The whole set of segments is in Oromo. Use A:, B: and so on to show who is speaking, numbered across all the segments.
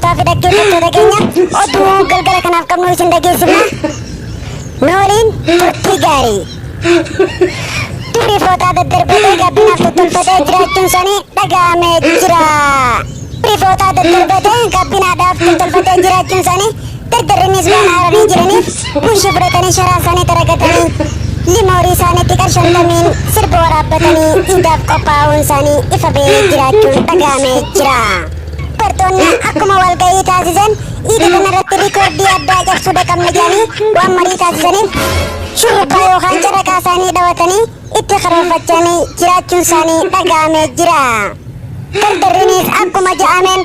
A: Daawwattootaa fi dhaggeeffattoota keenya oduu galgala kanaaf qabnu isin dhageessifna. Nu waliin turtii gaarii. Durii fooxaa daddarbatee gabbinaaf tottolfatee jiraachuun isaanii dhaga'amee jira. Durii fooxaa daddarbatee gabbinaadhaaf tottolfatee jiraachuun isaanii dardarrinis waan aaranii jiraniif bushii fudhatanii sharaa isaanii xaragatanii limoorii isaaniitti qarshantamiin sirba waraabbatanii iidaaf qophaa'uun isaanii ifa ba'ee jiraachuun dhaga'amee jira. Dubartoonni akkuma walga'ii taasisan iida kanarratti rikoordii addaa cabsuu qabna jedhanii waan marii taasisaniif shurrubbaa yookaan carraqaa isaanii dhawatanii itti karoorfachanii jiraachuun isaanii dhaga'amee jira. Dardarrinis akkuma ja'ameen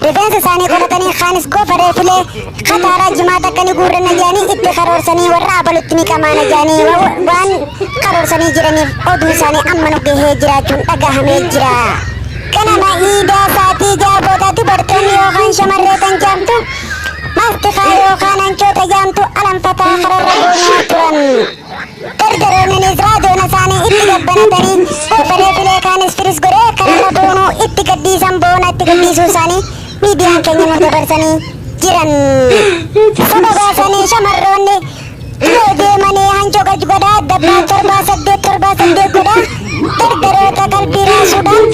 A: rifeensa isaanii qoratanii kaanis goofaree filee kataaraa jimaata akka ni guurranna jedhanii itti karoorsanii warra abalutti ni qamaana jedhanii waan karoorsanii jiraniif oduu isaanii amma nu gahee jiraachuun dhagahamee jira. Ganama iidaa sa'aatii 6 booda dubartoonni yookaan shamarree tan jaamtu maastikaa yookaan hancoota jaamtu alanfataa kararra boonuu turan. Dardaroonninis raadiyoona isaanii itti gabbanatanii goofaree filee kaanis firis godhee kararra boonuu itti gadhiisan boona itti gadhiisuu isaanii miidiyaan keenya nu dabarsanii jiran. Sababa sanii shamarroonni yoo deemanii hancoo gad godhaa dabbaa 7 8 7 8 godhaa dardaroota qalbii raasuudhaan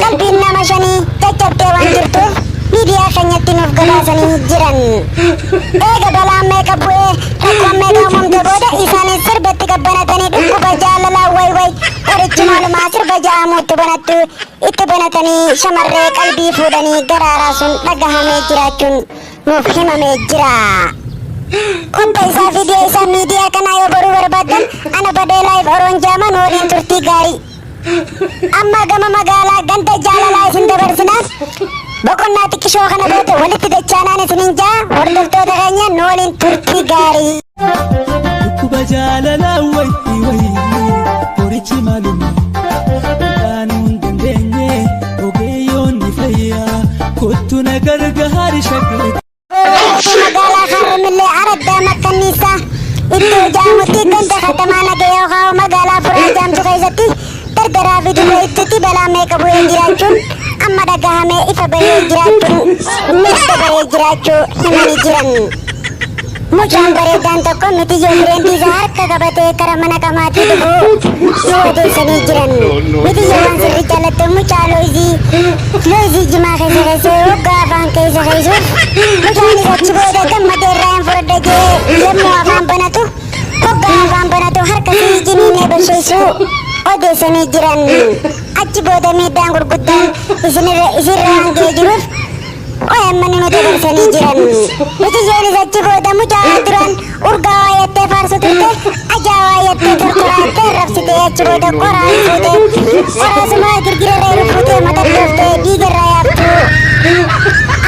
A: qalbiin nama shanii caccabdee waan jirtuuf miidiyaa keenyatti nuuf gabaasanii jiran. Eega balaan meeqa bu'ee rakkoon meeqa uumamte booda isaanis sirbatti gabbanatanii dhukkuba jaalalaa way way qorichi maalumaa sirba ja'amu itti banattu itti banatanii shamarree qalbii fuudhanii garaa raasuun dhagahamee jiraachuun nuuf himamee jira. Qopheessaa viidiyoo isaa miidiyaa kanaa yoo baruu barbaaddan ana badee live oroon jaama nu waliin turtii gaarii. Amma gama magaalaa ganda jaalalaa isin dabarsina. Boqonnaa xiqqishoo kana booda walitti dachaanaan isiniin jaa hordoftoota keenya nu waliin turtii gaarii.
B: Dhukkuba jaalalaa wayii wayii qorichi maaluma wal'aanuu hin dandeenye ogeeyyoonni fayyaa kottu na gargaari shakkii.
A: Magaalaa Harmillee Araddaa Makkanniisaa iddoo jaamutti ganda katamaa nagaya yookaan magaalaa Furaa jaamtu keessatti dardaraa fi dubartittii balaa meeqa bu'ee jiraachuun amma dhagahamee ifa bahee jiraachuun mirga bahee jiraachuu himanii jiran. Mucaan bareedaan tokko mitiyyoo fireentii isaa harka qabatee kara mana qamaatii dhufuu nu odeessanii jiran. Mitiyyoo waan sirri jaalattu mucaa looyizii looyizii jimaa keessa keessee hoggaa afaan keessa keessuuf mucaanis achi booda gammadee irraa hin fudhadha jee yommuu afaan banatu hoggaa afaan banatu harka sii jiniinee basheessuu odeessanii jiran. Achi booda miidhaan gurguddaan isinirra isirra waan ga'ee jiruuf OMN nu dabarsanii jiran. Mitiyyoonis achi booda mucaa duraan urgaawaa jettee faarsu turte ajaa'aa jettee tortoraattee rabsitee achi booda qoraan fuute qoraasuma girgirarra jiru fuutee mata dhooftee dhiigarraa yaaftuu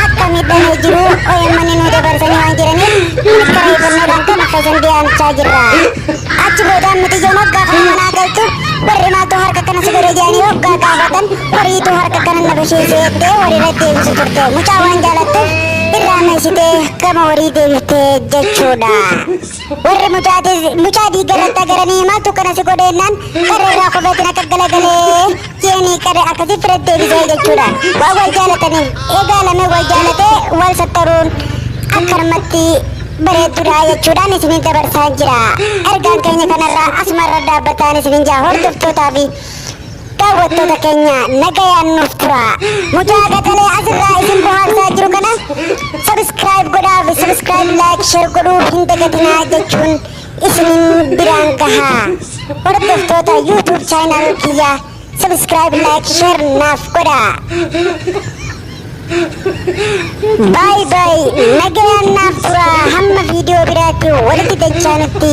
A: akka miidhamee jiru OMN nu dabarsanii waan jiraniif nunis karaa ifannoodhaan gama keessan dhiyaachaa jirra. Achi booda mitiyyoo moggaa kana manaa galtu warri maaltu harka kana si godhe jedhanii hoggaa gaafatan horiitu harka kana na basheesse jettee horii irratti deebisu turte. Mucaa waan jaalattuuf irraa meessitee gama horii deebiftee jechuudha. Warri mucaatis mucaa dhiiga irratti agaranii maaltu kana si godhe jennaan qarra irraa kufeetiin akka galagalee jeenii qarre akkasii fira deebisee jechuudha. Waan wal jaalataniif eegaa lamee wal jaalatee wal sattaruun akkanumatti bareedduudha jechuudhaan isiniin dabarsaa jira. Ergaan keenya kanarraa asumarra dhaabbataan isiniin jaa hordoftootaa fi daawwattoota keenya nagayaan nuuf tura. Mucaa qaxalee asirraa isin bohaarsaa jiru kana subscribe godhaa fi subscribe like share godhuu hin dagatinaa jechuun isiniin biraan gaha. Hordoftoota YouTube channel kiyyaa subscribe like share naaf godhaa. Bye bye nagayaan naaf tura hamma viidiyoo biraatti walitti dachaanutti.